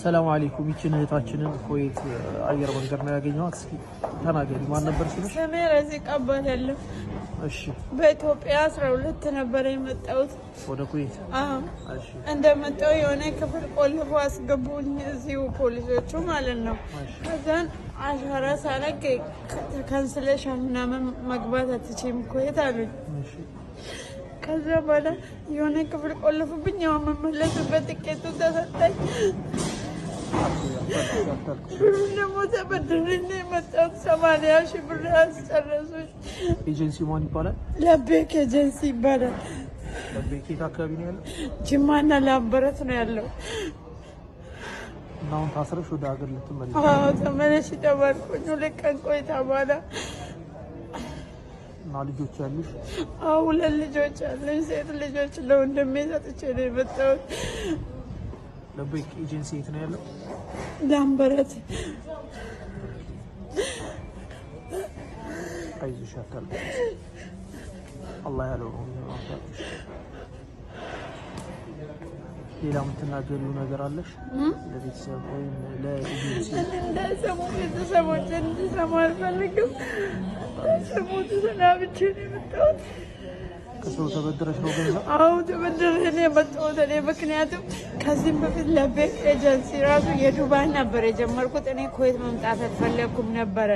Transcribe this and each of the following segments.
ሰላም አለይኩም። ይችን እህታችንን ኩዌት አየር መንገድ ነው ያገኘኋት። እስኪ ተናገሪ፣ ማን ነበር ስምሽ? ስሜ ረዚቃ እባላለሁ። እሺ። በኢትዮጵያ 12 ነበረ የመጣሁት። ወደ ኩዌት? አዎ። እሺ። እንደመጣሁ የሆነ ክፍል ቆልፎ አስገቡኝ፣ እዚሁ ፖሊሶቹ ማለት ነው። ከዛን አሻራ ሳረግ cancellation ምናምን መግባት አትችይም ኩዌት አሉኝ። እሺ። ከዛ በኋላ የሆነ ክፍል ቆልፉብኝ፣ ያው የምመለስበት ትኬቱ ተሰጠኝ። ብሩን ደግሞ ተበድሬ ነው የመጣሁት። 80,000 ብር አስጨረሱኝ። ኤጀንሲ ማን ይባላል? ለቤክ ኤጀንሲ ይባላል። ለቤክ የት አካባቢ ነው ያለው? ጅማና ላምበረት ነው ያለው። እና አሁን ታስረሽ ወደ ሀገር ልትመለሽ? አዎ፣ ተመለሽ ተባልኩኝ። 2 ቀን ቆይታ በኋላ። እና ልጆች ያሉሽ? አዎ፣ 2 ልጆች አሉኝ። ሴት ልጆች ለወንድሜ ሰጥቼ ነው የመጣሁት። ለቤክ ኤጀንሲ የት ነው ያለው? ላምበረት። አይዞሽ፣ አታልቅሽ። አላህ ያለው ነው የሚሆነው። አታልቅሽ። ሌላ የምትናገሪው ነገር አለሽ? ለቤተሰብ ወይም ለኤጀንሲ? እንዳይሰሙ፣ ቤተሰቦች እንዲሰሙ አልፈልግም። እንዳይሰሙ ተሰናብቼ ነው የመጣሁት። ከሰው ተበድረሽ ነው ገንዘብ? አዎ፣ ተበድሬ ነው የመጣሁት እኔ። ምክንያቱም ከዚህም በፊት ለቤክ ኤጀንሲ ራሱ የዱባይ ነበር የጀመርኩት። እኔ ኩዌት መምጣት አልፈለግኩም ነበረ።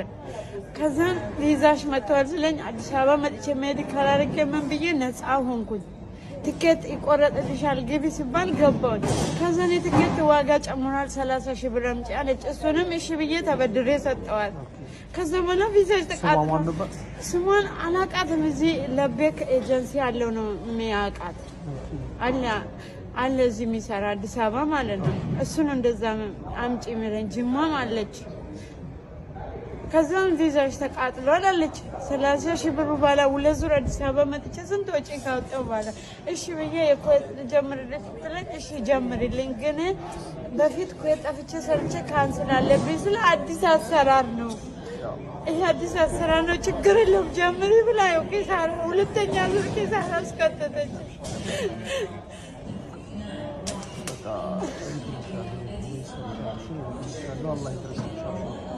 ከዛን ቪዛሽ መጥተዋል ስለኝ አዲስ አበባ መጥቼ medical አድርጌ ምን ብዬ ነፃ ሆንኩኝ። ትኬት ይቆረጥልሻል ግቢ ሲባል ገባሁኝ። ከዛን የትኬት ዋጋ ጨምሯል፣ 30,000 ብር አምጪ አለች። እሱንም እሺ ብዬ ተበድሬ ሰጠዋል። ከዛ በኋላ ቪዛሽ ስሟ ማን ተቃጥሏል። ነበር? ስሟን አላቃትም። እዚህ ለቤክ ኤጀንሲ ያለው ነው የሚያውቃት። አለ አለ እዚህ የሚሰራ አዲስ አበባ ማለት ነው። እሱ ነው እንደዛ አምጪ የሚለኝ። ጅማም አለች። ከዛም ቪዛሽ ተቃጥሏል አለች። 30,000 ብሩ በኋላ 2 ዙር አዲስ አበባ መጥቼ ስንት ወጪ ካወጣሁ በኋላ እሺ ብዬ የኩዌት ልጀምርልሽ ስትለኝ እሺ ጀምርልኝ፣ ግን በፊት ኩዌት ጠፍቼ ሰርቼ cancel አለብኝ ስለ አዲስ አሰራር ነው ይሄ፣ አዲስ አሰራር ነው፣ ችግር የለውም ጀምሪ ብላ ያው ኪሳራ፣ ሁለተኛ ዙር ኪሳራ አስከተተች። በቃ አላህ ይድረስልሽ።